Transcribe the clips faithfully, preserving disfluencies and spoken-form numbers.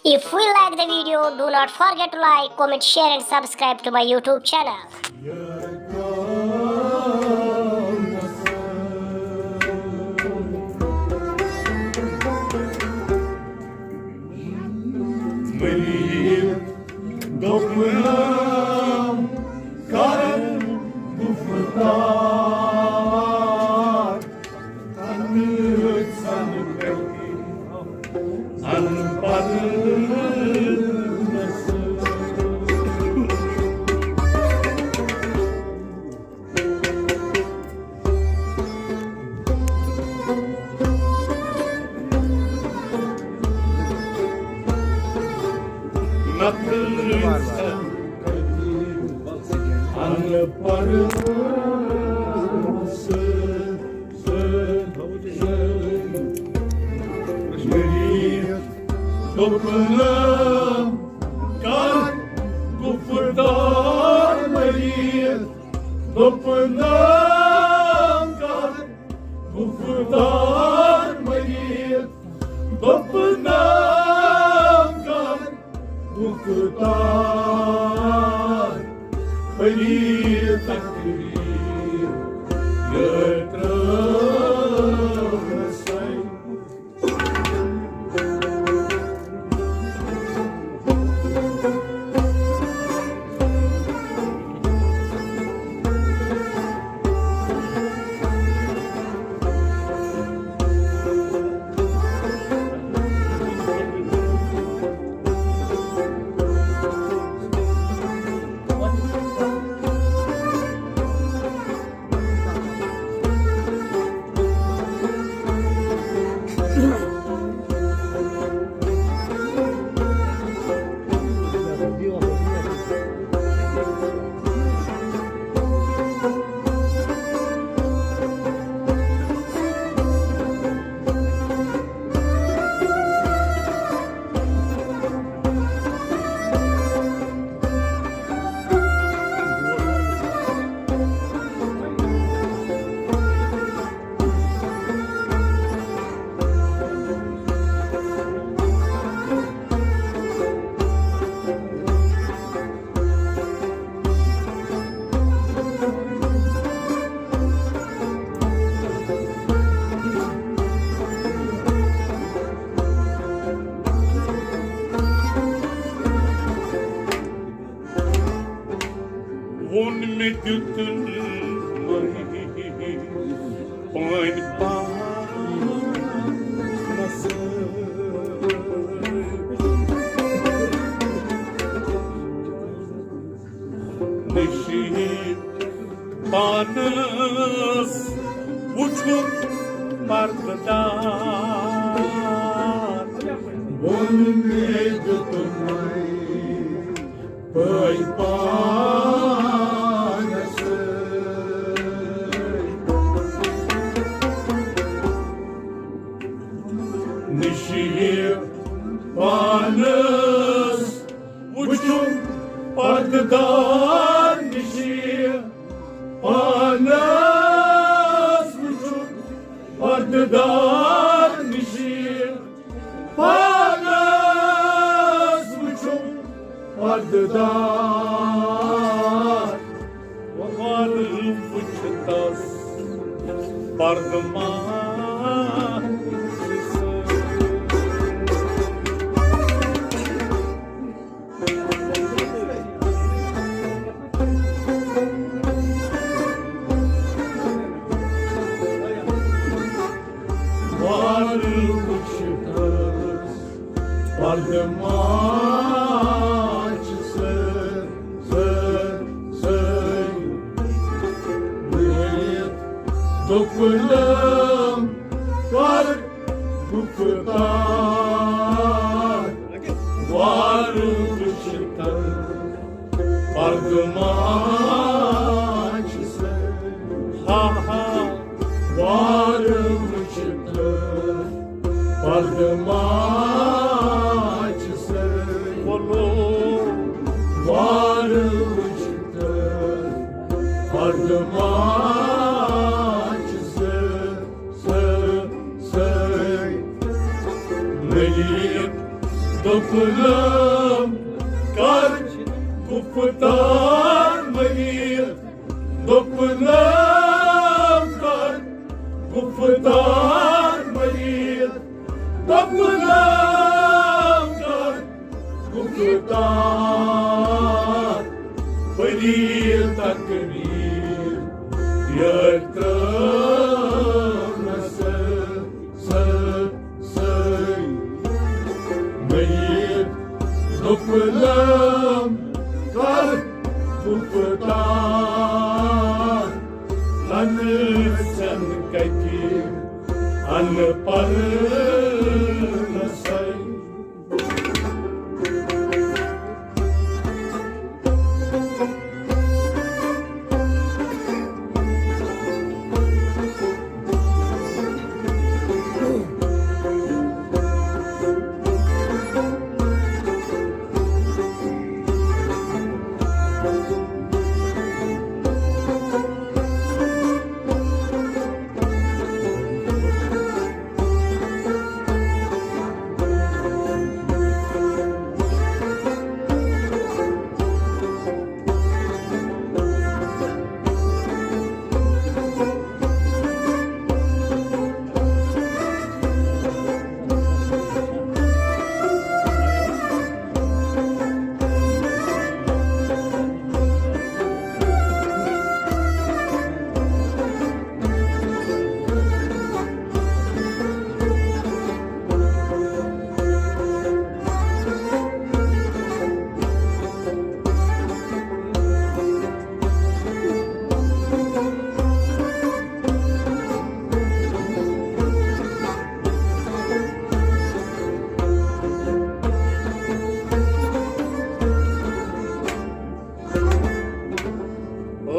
If we like the video, do not forget to like, comment, share and subscribe to my YouTube channel. دوٚپنم کر گُفتار مٔریٖض، دوٚپنم کر گُفتار مٔریٖض، دوٚپنم کر گُفتار مٔریٖض تقریر یہِ ترٲونس۔ ووٚن مےٚ دیُتُن پٲنۍ پانَس۔ نشیٖن پانَس وُچھُن پردٕ دار۔ ووٚن مےٚ دیُتُن پٲے پانس۔ نشیٖن پانس وُچھُن پردٕ دار، نشیٖن پانس وُچھُن پردٕ دار، نشیٖن پانس وُچھُن پردٕ دار۔ وَلہٕ وُچھ تس پردٕ ما چھُس۔ وَلہٕ وُچھ تس پردٕ ما چھُس۔ دوٚپنم کر گُفتار، وارٕ وٕچھتن پردٕ ما چھُس۔ ہا ہا۔ وارٕ وٕچھتن پردٕ ما چھُس۔ وارٕ وٕچھتن پردٕ ما چھُس۔ سٲ سٲ نٔیِم دوٚپنم کر گُفتار مٔریٖد، دوٚپنم کر گُفتار مٔریٖد، دوٚپنم کر گُفتار مٔریٖد۔ تقدیٖر یٲرۍ ترٲونس سٲرۍ۔ مٔیٖت دوٚپنم کر گُفتار، ننہٕ ژھٮ۪ن کتہِ ان پرنسے۔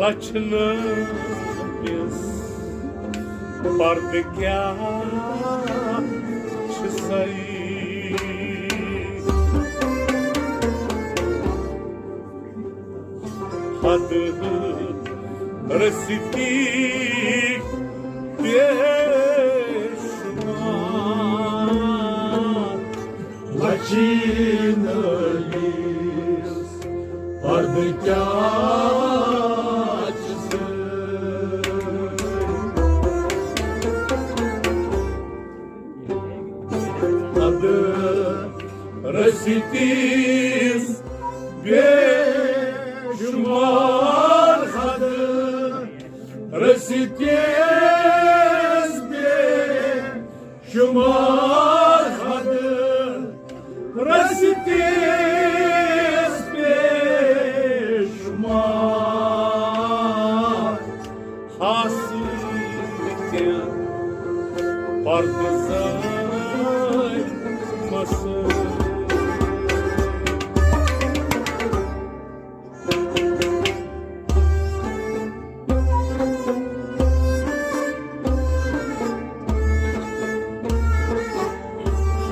لچھنہٕ کِس پردٕ کیٛاہ چھُ سَے؟ حد رسیدگی بے شمار۔ لچھنہٕ کِس پردٕ کیٛاہ چھُ سَے؟ حد رسیدگی بے شمار، حد رسیدگی بے شمار، حد رسیدگی بے شمار۔ حاصل کینٛہہ پردٕ زٲے مسٲے۔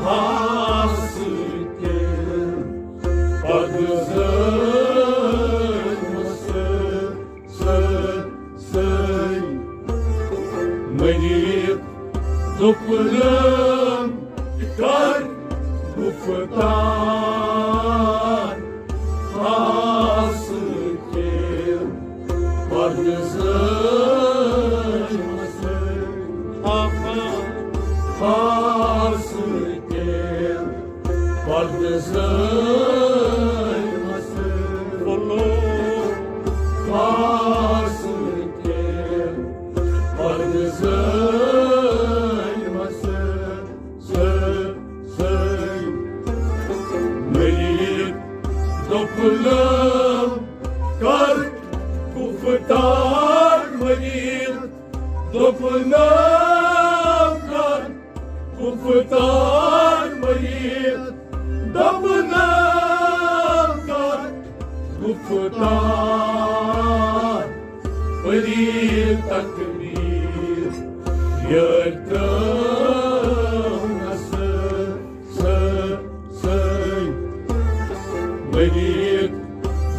حاصل کینٛہہ پردٕ زٲے مسٲے۔ سٲے، سٲے۔ مٔریٖد دوٚپنم کر گُفتار، خاص کینٛہہ پردٕ زٲے مسٲے۔ آہا۔ خاص کینٛہہ پردٕ زٲے مسٲے۔ بولو۔ خاص کینٛہہ پردٕ زٲے مسٲے۔ سٲے، سٲے۔ مٔریٖد دوٚپنم کر گُفتار، مٔریٖد دوٚپنم کر گُفتار، مٔریٖد دوٚپنم کر گُفتار۔ پٔرِتھ تقدیٖر یٲرۍ ترٲونس سٲے۔ مٔریٖد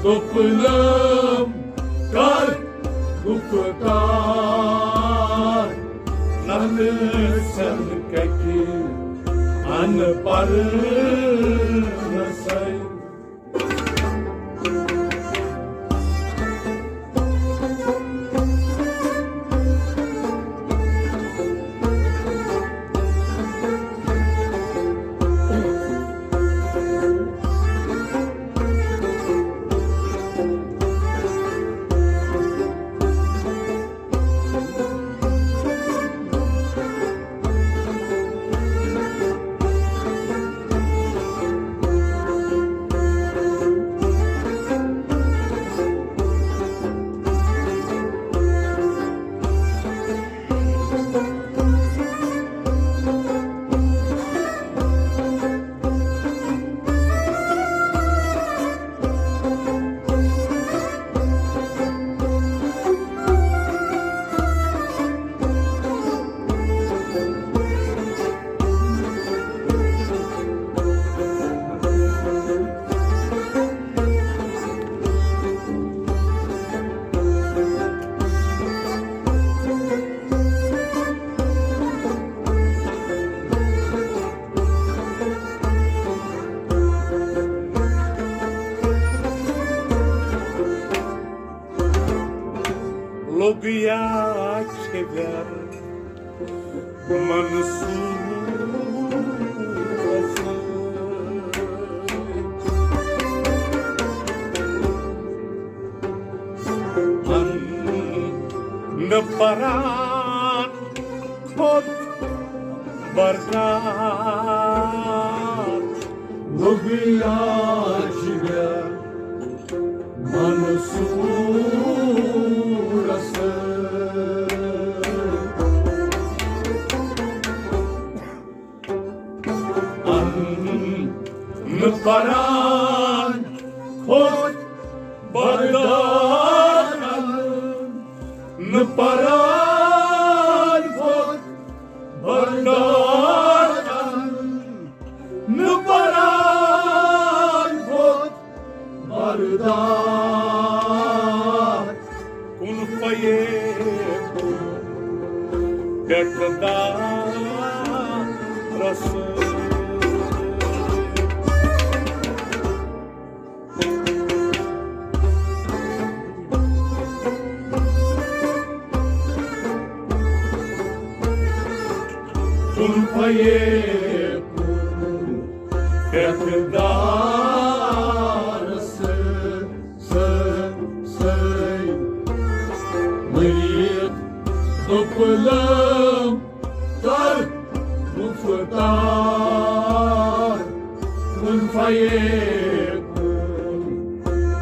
دوٚپنم کر گُفتار، ننہٕ ژھٮ۪ن کتہِ ان پرنسے۔ گیا چھِ ویٛاہ منصوٗرس۔ نہٕ پران کھوٚت بردار۔ لوٚگیا چھِ مےٚ منصوٗرس۔ اَن نہٕ پران کھوٚت بردار۔ اَن نہٕ پران کھوٚت بردار۔ اَن نہٕ پران کھوٚت بردار۔ کُن فیے پٮ۪ٹھ دارس۔ کُن فیے پٮ۪ٹھ دارس۔ سٲ-، سٲے مٔریٖض دوٚپ لٲم کر گُفتار۔ کُن فیے کُن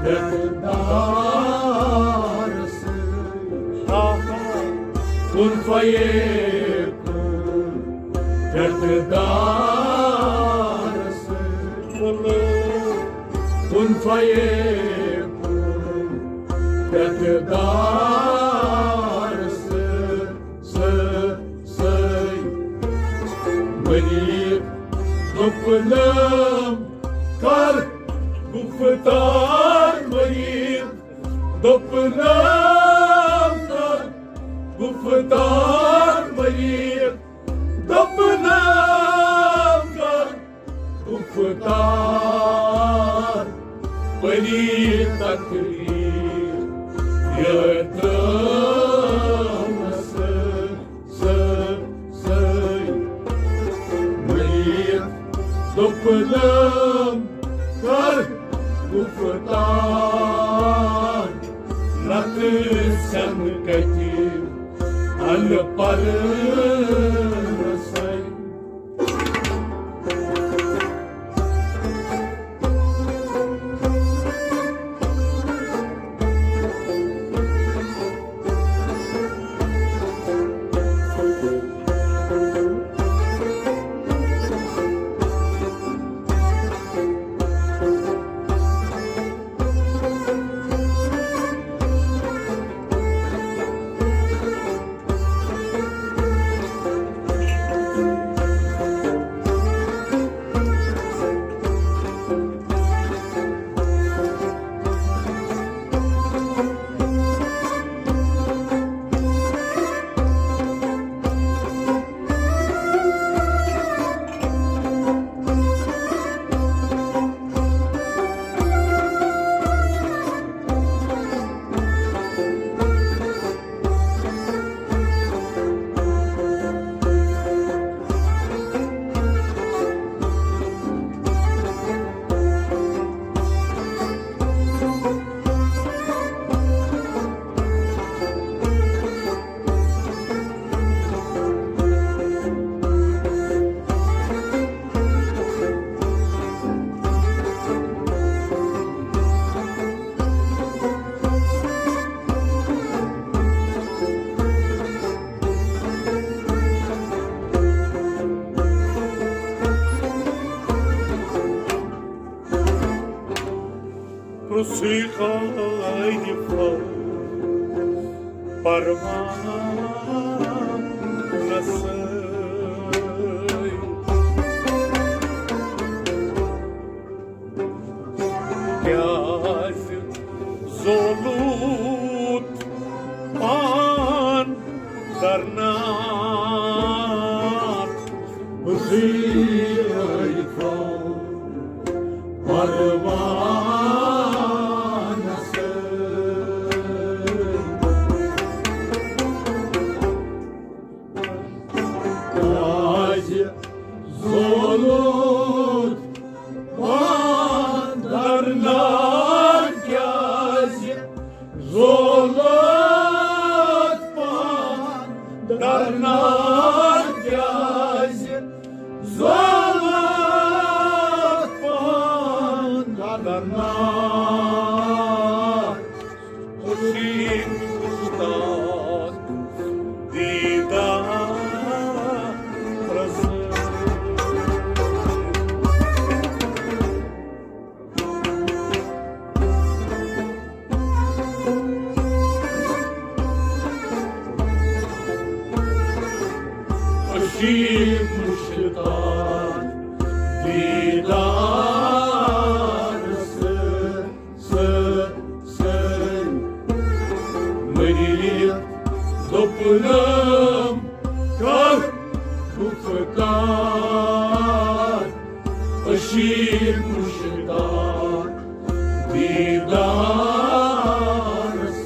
پٮ۪ٹھ دارس۔ کُن فیے کُن پٮ۪ٹھ دارس۔ کُن فیے کُن پٮ۪ٹھ دارس۔ سٲ-، سٲے مٔریٖض دوٚپ لٲم کر گُفتار۔ مٔریٖض دوٚپ لٲم کر گُفتار۔ مٔریٖض دوٚپ لٲم کر گُفتار۔ پری تقریر یہِ ترٲونس۔ سٲ-، سٲے مٔریٖض دوٚپ لٲم کر گُفتار۔ نتہٕ سٮ۪ن کتہِ اَلہٕ پرنسے۔ پرٛژھٕے خٲیفو پروانس۔ کیٛازِ زولوٗت پان درناک؟ زیٖٹھۍ پروانس۔ نار، خوشی مشتاق دیدارس۔ خوشی مشتاق دیدارس۔ س-، س-، مٔرِتھ دوٚپنم کر گُفتار، أشیٖر مُشتاق دیٖدارس۔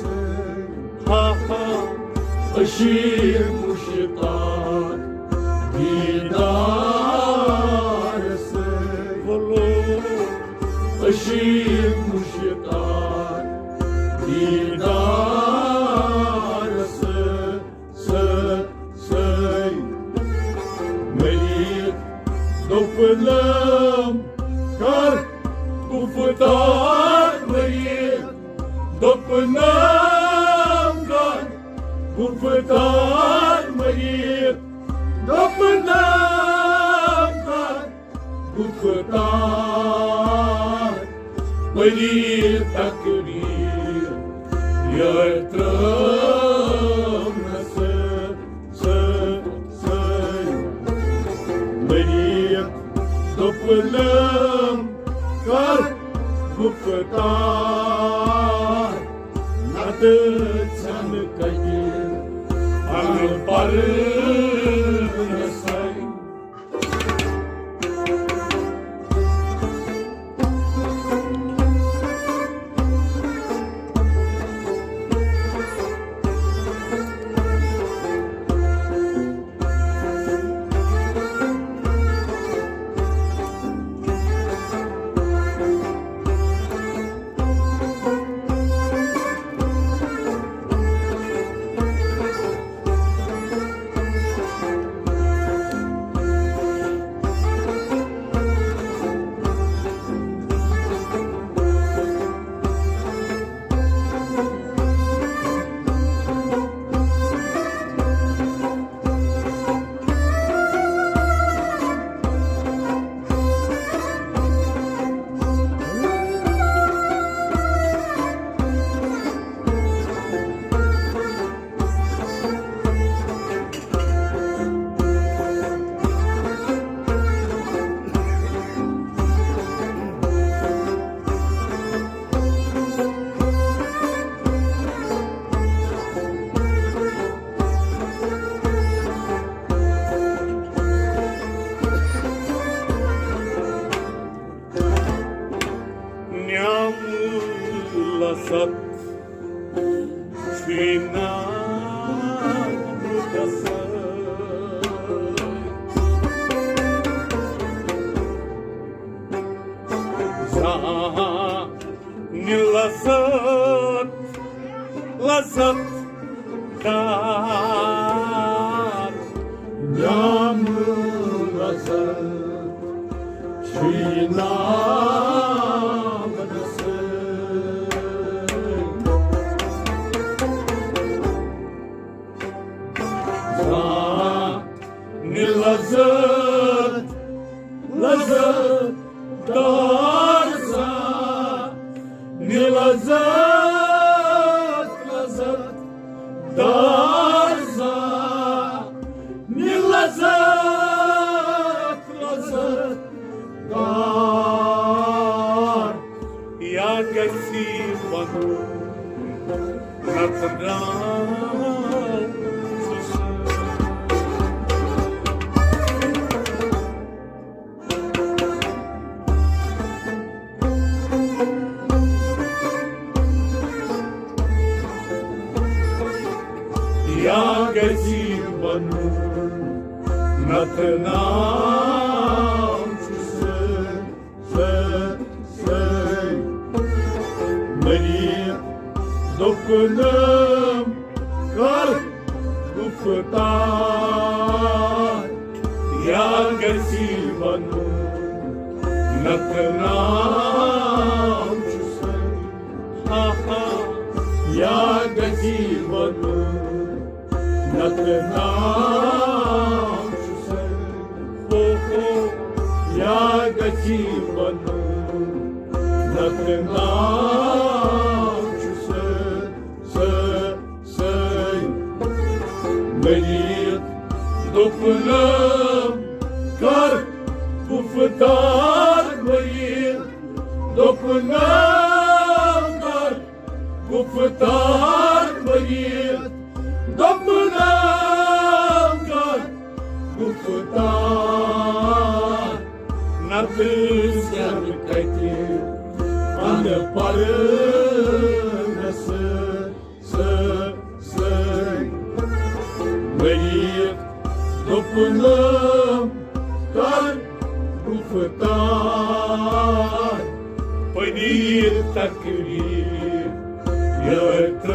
ہا ہا، أشیٖر مُشتاق دیٖدارس۔ ولو، أشیٖر مُشتاق دیٖدارس۔ س-، سٲنۍ مٔرِتھ دوٚپنم کر گُفتار، مٔرِتھ دوٚپنم کر گُفتار، مٔرِتھ دوٚپنم کر گُفتار، پٔری تقدیٖر یٲرۍ ترٲونس۔ س-، س-، مٔرِتھ دوٚپنم کر گُفتار، نتہٕ ژھٮ۪نہٕ کتہِ پنُن پرنس۔ نیام لذت چھُے نام گژھان۔ زانہِ لذت، لذت دار۔ نیام لذت چھُے نام گژھان۔ زانہِ لذت، لذت دار۔ زانہِ لذت، لذت دار۔ زانہِ لذت، لذت دار۔ یا گژھی پنُن نتہٕ نام چھُس۔ یا گژھی پنُن نتہٕ نام چھُس۔ س-، س-، مٔرِتھ دوٚپنم کر گُفتار، یا گژھی ونُن نتہٕ نام نتہٕ ناو چھُ سٲنۍ، او ہو، یا گژھی ونُن۔ نتہٕ ناو چھُ سٲنۍ، سٲنۍ، سٲنۍ۔ مٔریٖد دوٚپُن، کر گُفتار۔ مٔریٖد دوٚپُن، کر گُفتار۔ مٔریٖد دوٚپُن، کر گُفتار۔ نتہٕ زٮ۪نہٕ کتہِ اَنہٕ پرنس سٲ-، سٲنۍ۔ مٔریٖد دوٚپُن، کر گُفتار۔ پٔرِتھ تقریٖر یتھ